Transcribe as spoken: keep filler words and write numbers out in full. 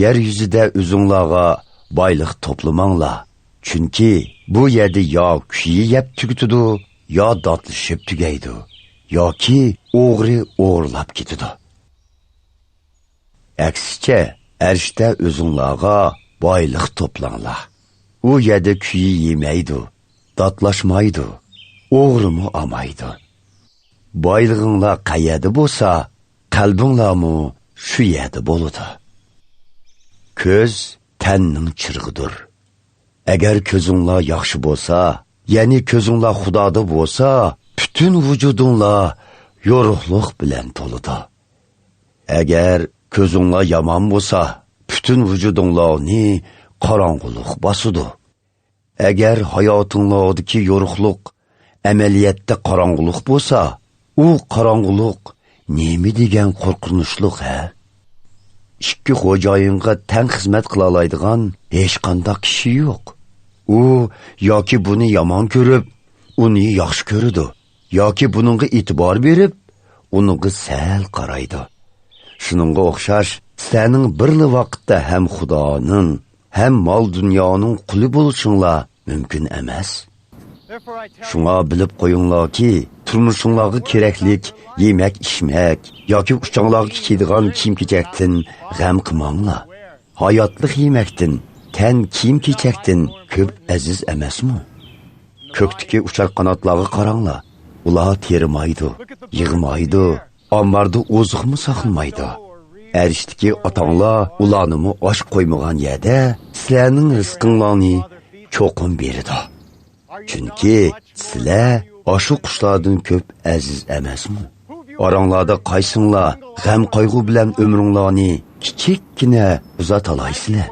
يەر يۈزىدە ئۆزۈڭلارغا بايلىق توپلىماڭلار. چۈنكى بۇ يەردە يا كۈيى يەپ تۈگىتىدۇ، يا داتلىشىپ تۈگەيدۇ، ياكى ئوغرى ئوغرىلاپ كېتىدۇ. ئەكسىچە، ئەرشتە ئۆزۈڭلارغا بايلىق توپلاڭلار. ئۇ يەردە كۈيى يېمەيدۇ، داتلاشمايدۇ، ئوغرىمۇ ئالمايدۇ. بايلىقىڭلار قەيەردە بولسا، قەلبىڭلارمۇ شۇ يەردە بولىدۇ. كۆز تەننىڭ چىرىغىدۇر. ئەگەر كۆزۈڭلار ياخشى بولسا، يەنى كۆزۈڭلار خۇدادا بولسا، پۈتۈن ۋۇجۇدۇڭلار يورۇقلۇق بىلەن تولىدۇ. ئەگەر كۆزۈڭلار يامان بولسا، پۈتۈن ۋۇجۇدۇڭلارنى قاراڭغۇلۇق باسىدۇ. ئەگەر ھاياتىڭلاردىكى يورۇقلۇق ئەمەلىيەتتە قاراڭغۇلۇق بولسا، ئۇ قاراڭغۇلۇق نېمە دېگەن قورقۇنچلۇق، ھە؟ ئىككى خوجايىنغا تەڭ خىزمەت قىلالايدىغان ھېچقانداق كىشى يوق. ئۇ ياكى بۇنى يامان كۆرۈپ، ئۇنى ياخشى كۆرىدۇ، ياكى بۇنىڭغا ئېتىبار بېرىپ، ئۇنىڭغا سەل قارايدۇ. شۇنىڭغا ئوخشاش، سىلەرنىڭ بىرلا ۋاقىتتا ھەم خۇدانىڭ، ھەم مال-دۇنيانىڭ قۇلى بولۇشۇڭلار مۇمكىن ئەمەس. شۇڭا بىلىپ قويۇڭلاركى، تۇرمۇشۇڭلارغا كېرەكلىك يېمەك-ئىچمەك ياكى ئۇچاڭلارغا كىيىدىغان كىيىم-كېچەكتىن غەم قىلماڭلار. ھاياتلىق يېمەكتىن، تەن كىيىم-كېچەكتىن كۆپ ئەزىز ئەمەسمۇ؟ كۆكتىكى ئۇچار قاناتلارغا قاراڭلار. ئۇلار تېرىمايدۇ، يىغمايدۇ، ئامباردا ئوزۇقمۇ ساقلىمايدۇ. ئەرشتىكى ئاتاڭلار ئۇلارنىمۇ ئاچ قويمىغان يەردە سىلەرنىڭ رىزقىڭلارنى چوقۇم بېرىدۇ. چۈنكى سىلەر ئاشۇ قۇشلاردىن كۆپ ئەزىز ئەمەسمۇ؟ ئاراڭلاردا قايسىڭلار غەم-قايغۇ بىلەن ئۆمرۈڭلارنى كىچىككىنە ئۇزارتالايسىلەر؟